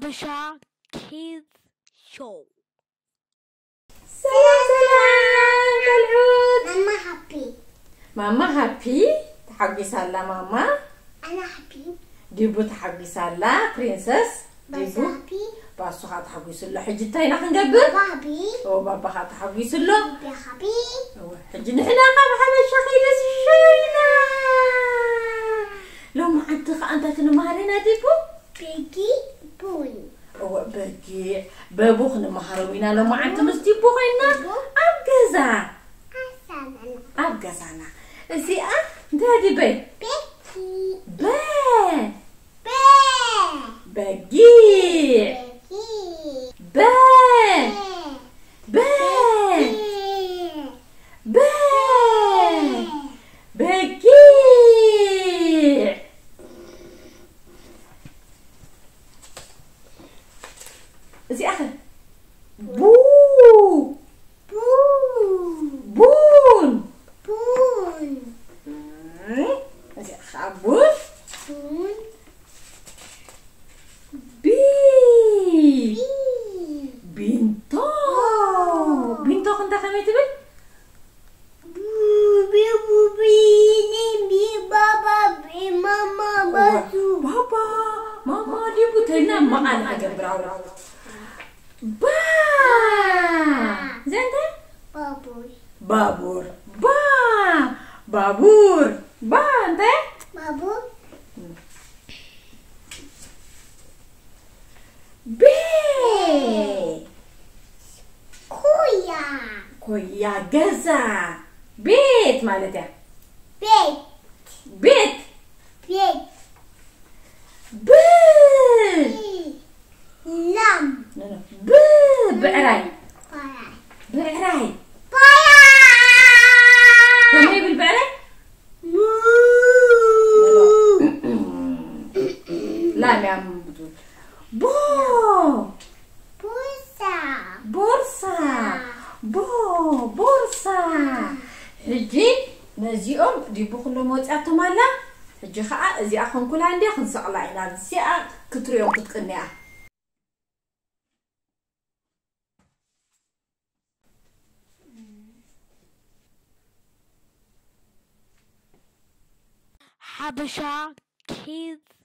ሓበሻ ኪድስ ሾው። ሰላም ሰላም ቆልዑት። ማማ ሃፒ ማማ ሃፒ ተሓጒሳ ኣላ። ማማ ኣና ሃፒ ዲቡ ተሓጒሳ ኣላ። ፕሪንሰስ ዲቡ ባዛፒ ባሱ ኸዓ ተሓጒሱ ኣሎ። ሕጂ እንታይ ኢና ክንገብር? ባቢ ኦ ባባ ኸዓ ተሓጒሱ ኣሎ። ቢሃቢ እወ፣ ሕጂ ንሕና ካብ ሓበሻ ከይደስ ሸይና ሎሚ ዓንቲ ኸዓ እንታይ ክንመሃር ኢና ዲቡ? ቤጊ ቡን እወ በጊዕ በቡ ክንመሃሮም ኢና ሎሚ ዓንቲ ምስ ዲቡ ኮይና ኣብ ገዛ ኣሳናና ኣብ ገዛና። እዚኣ እንታይ ዲበይ? ቤኪ በ ቤ በጊዕ ቤኪ በ በ በ በጊዕ እዚኣ ኸ ቡ ቡ ቡን ቡን እዚኣ ኸዓ ቡን ቡን ቢ ቢ ቢንቶ ቢንቶ ክንታ ከመይ ትብል? ቡ ቢ ቡ ቢ ኒ ቢ ባባ ቢ ማማ ባቱ ባባ ማማ ዲቡ ተልና መቓን ሃገር ብራው ባ ዘንተ ባቡይ ባቡር ባ ባቡር ባ እንታይ ባቡር ቤ ኩያ ኮያ ገዛ ቤት ማለት እያ። ቤት ቤት ቤት ብ ላም ብ ብዕራይ ባራይ ብዕራይ ባያ ከመይ ይብል ብዕራይ? ሙ ላም እያ ብ ቦ ቡሳ ቦርሳ ቦ ቦርሳ። ሕጂ ነዚኦም ዲቡ ኩሎም ወፂኣቶም ኣላ። ሕጂ ከዓ እዚኣ ኮንኩላ እንድያ ክንሰቕላ ኢና። እዚኣ ክትሪኦም ክትቅንያ ሓበሻ ኪድስ